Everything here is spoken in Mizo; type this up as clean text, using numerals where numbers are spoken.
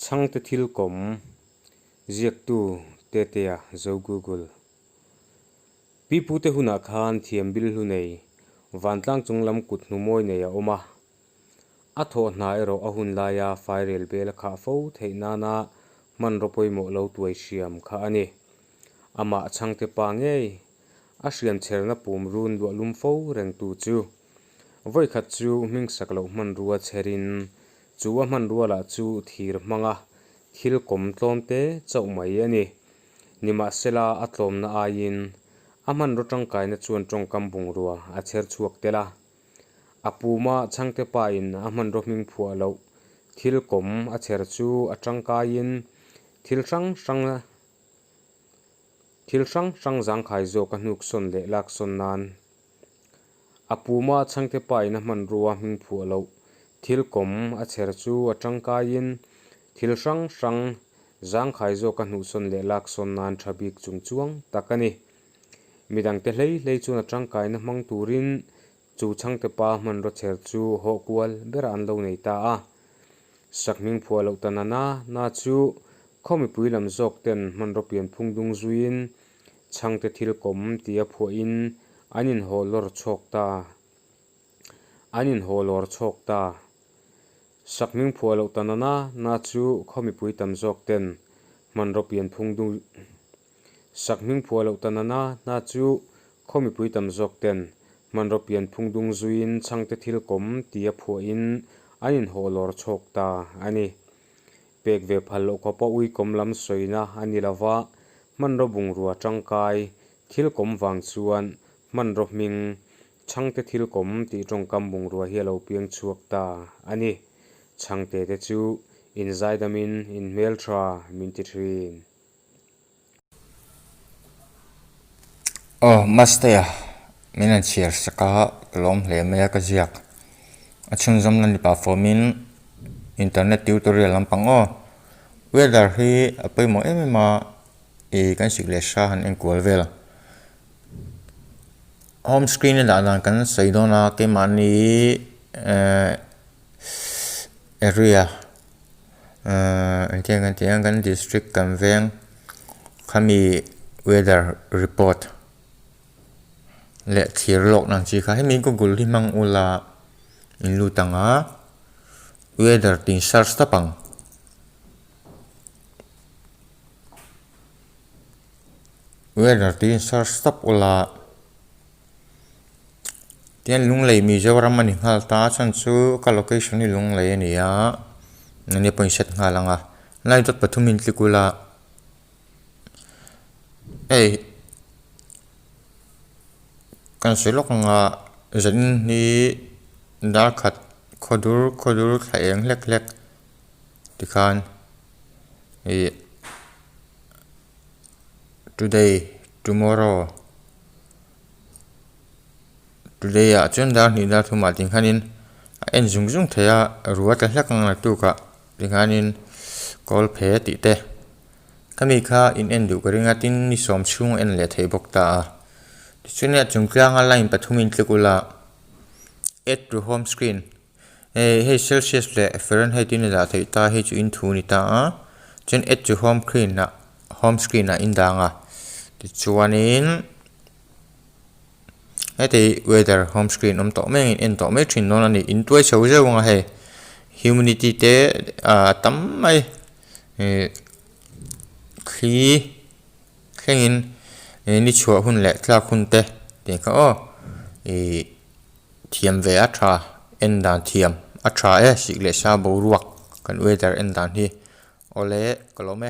Chhangte thil kawm, Ziaktu Tetea Zo Google. Pipute hunah khan thiam bil hlu nei, vantlang chung lam kut hnu mawi nei a awm a. A thawh hna erawh a hun laia fairel bel a khah fo theih nana hmanraw pawimawh lo tuai hriam kha a ni. Amah chhangte pa ngei, a hriam chherna pum run luah lum fo rengtu chu Vawikhat chu hmingsak loh hmanrua chherin chu a hmanrua lah chu thir hmanga thil kawm tlawm te chauh mai a ni. Nimahsela a tlawmna aiin a hmanraw tangkaina chuan tawngkam bungrua a chher chhuak tel a. A puma chhangte pain a hmanraw hming phuah loh thil kawm a chher chu a tangkaiin thil hrang hrang thil hrang hrang zangkhai zawk a hnuksawn leh laksawn nan A puma chhangte pain a hmanrua hming phuah loh thil kawm a chher chu a tangkaiin thil hrang hrang zangkhai zawka hnuhsawn leh laksawn nan tha bik chung chuang tak a ni. Midangte hlei hlei chuan a tangkaina hmang turin chu chhangte pa hmanraw chher chu hawh kual berah an lo nei ta a. Sak hming phuah loh ta na na na chu khaw mipui lam zawk ten hmanraw pianphung dung zuiin Chhangte thil kawm tia phuahin an inhaw lawr chhawk ta. An inhaw lawr chhawk ta. Sakhming phuah loh ta na na na chu khaw mipui tam zawk ten hmanraw pianphung du Sakhming phuah loh ta na na na chu khaw mipui tam zawk ten hmanraw pianphung dung zuiin chhangte thil kawm tia phuahin an inhaw lawr chhawk ta a ni. Pek ve phal loh khawpa uikawm lam sawina a ni lova, hmanraw bungrua tangkai thil kawm vang chuan hmanraw hming chhangte thil kawm tih tawngkam bungrua hi a lo piang chhuak ta a ni. Chhangte te chu inzaidamin inhmeltha min ti thin. Aw Mastea min han chhiar sak a ka lawm hle mai a ka ziak a chhunzawm na ni pah fawm in internet tutorial lampang aw weather hi a pawimawh em em a ih kan sik leh hra han enkual vel home screen a dah dan kan sawi dawn a keimahni ehh area. Ahh engtiang kan tih ang kan district kan veng khami weather report leh thlir lawk ang chi kha hemi google hi hmang ula in lut ang a weather tih in search tawp ang. Weather tih in search tawp ula. Tihian Lunglei Mizoram a ni nghal ta a chhan chu ka location hi Lunglei a ni a nangni pawh in set nghal ang a line dawt pathum in click ula hei kan sawi lawk ang a zanin hi dar khat khaw dur khaw dur thla eng hlek hlek tikhan ih today tomorrow today ah chuan dar hnih dar thum ah ti khanin a en zung zung thei a rua tla hlek ang naktuk ah ti khanin kawl phe tih te khami kha in en duh ka ring a tin ni sawm chhung a en leh theih bawk ta a tichuan a chung tlanga line pathum in tlik ula add to home screen. Hei hei celsius leh fahrenheit in a dah theih ta hei chu in thu ni ta a chuan add to home screen ah home screen ah in dang a tichuanin heti weather home screen awm tawh mai ang in en tawh mai thin dawn a ni in tuai chho zeuh ang a hei humidity te ah a tam mai ih thli thlengin ih ni chhuah hun leh tlak hun te tih kha aw ih. Thiam ve a tha, en dan thiam a tha e, sik leh sa boruak kan weather en dan hi. Awle ka lawm e.